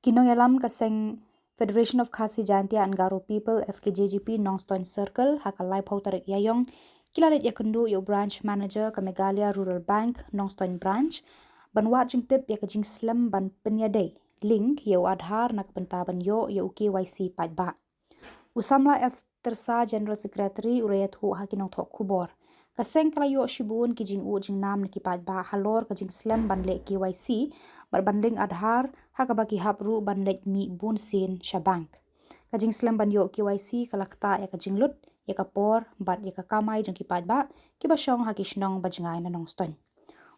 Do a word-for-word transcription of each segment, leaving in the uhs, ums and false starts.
Ki nongïalam ka seng Federation of Khasi Jaintia and Garo People, F K J G P, Nongstoiñ Circle, ha ka laiphew tarik Ïaïong, ki la leit ïakynduh ïa u Branch Manager ka Meghalaya Rural Bank, Nongstoiñ Branch, ban wad jingtip ïa ka jingslem ban pynïadei link ïa u Aadhaar na ka bynta ban ïoh ïa u K Y C paidbah. U samla F Tyrsa, General Secretary, u la ïathuh ha ki nongthoh khubor. Ka seng ka la ïoh shibun ki jingud jingnam na ki paidbah halor ka jingslem ban leh K Y C bad ban link Aadhaar, ha kaba ki hap ruh ban leit mih bun sien sha bank. Ka jingslem ban ïoh K Y C ka la ktah ïa ka jinglut, ïa ka por bad ïa ka kamai jong ki paidbah kiba shong ha ki shnong ba jngai na Nongstoiñ.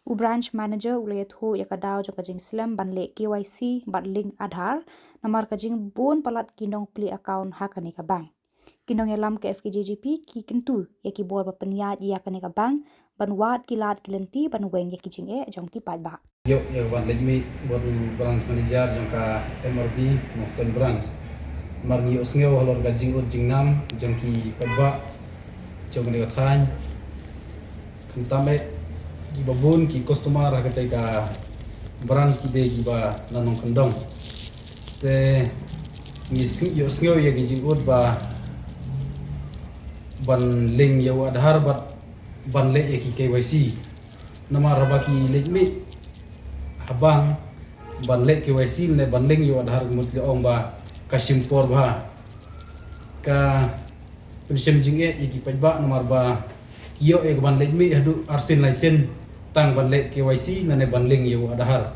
U Branch Manager u la ïathuh ïa ka daw jong ka jingslem ban leh K Y C bad link Aadhaar, namar ka jingbun palat ki nongplie account ha kane ka bank. Ki nongïalam ka F K J G P ki kyntu ïa ki bor ba pynïaid ïa kane ka bank ban wad ki lad ki lynti ban weng ïa ki jingeh jong ki paidbah. Ïoh ïa ka ban leit mih bad u Branch Manager jong ka M R B Nongstoiñ Branch. Namar ngi ïohsngew halor ka jingud jingnam jong ki paidbah jong kane ka thaiñ. Khamtam eh kiba bun ki customer ha katei ka branch ki dei kiba la nongkyndong. Te ngi sngew, ïohsngew ïa ki jingud ba ban link ïa u Aadhaar bad ban leh ïa ki K Y C. Namar haba ki leit mih ha bank ban leh K Y C ne ban link ïa u Aadhaar, ka mut la ong ba ka shim por bha. Ka pynshem jingeh ïa ki paidbah namar ba ki ïoh ïa ka ban leit mih haduh arsien laisien tang ban leh K Y C lane ban link ïa u Aadhaar.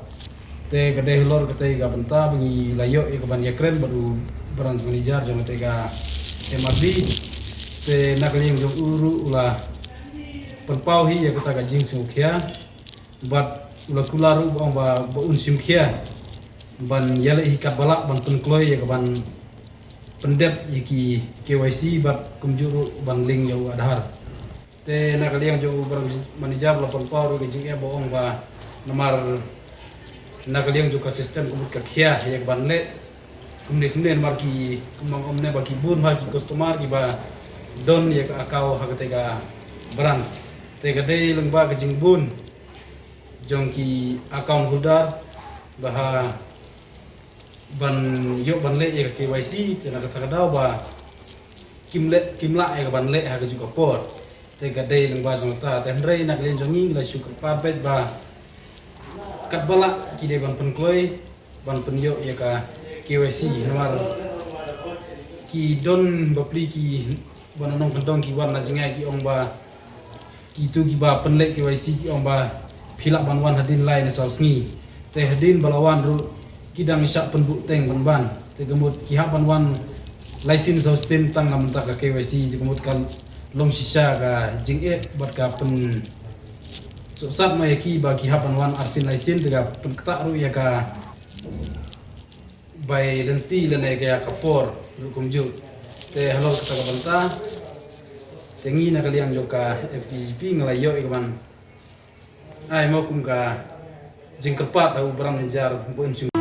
Te ka dei halor katei ka bynta ba ngi la ïoh ïa ka ban ïakren bad u Branch Manager jong katei ka M R B. Te na ka liang jong u ruh u la pynpaw hi ïa kata ka jingsngewkhia bad u la kular ruh ba ong ba, ba un shim khia ban ïaleh hi katba lah ban pynkloi ïa ka ban pyndep ïa ki K Y C bad kumjuh ruh ban link ïa u Aadhaar. Te na ka liang jong u Branch Manager la pynpaw ruh ka jingeh ba ong ba namar na ka liang jong ka system ka mut ka khia ïa ka ban leh. Kumne kumne namar ki, kumba ong ne ba ki bun ha ki customer kiba don ïa ka account ha katei ka branch. Te ka dei lyngba ka jingbun jong ki account holder ba ha ban ïoh ban leh ïa ka K Y C, te na kata ka daw ba kim leh, kim lah ïa ka ban leh ha kajuh ka por. Te ka dei lyngba jong kata, te hynrei na ka liang jong ngi la shu kyrpad beit ba katba lah ki dei ban pynkloi ban pynïoh ïa ka K Y C namar ki don bapli kiba nongkyndong ki wan na jngai ki ong ba kitu kiba pynleh K Y C ki ong ba phi lah ban wan hadien lai ne saw sngi. Te hadien ba la wan ruh ki dang shah pynbuhteng ban ban. Te ka mut ki hap ban wan laisien saw sien tang na mynta ka K Y C, te ka mut ka long shisha ka jingeh bad ka pyn suk sat ma ïa ki ba ki hap ban wan arsien laisien, te ka pynktah ruh ïa ka bai lynti lane ka ïa ka por ruh kumjuh. Te halor kata ka bynta te ngi na ka liang jong ka F K J G P ngi la ïoh ïa ka ban ai mo kum ka jingkyrpad ha u Branch Manager ba un shim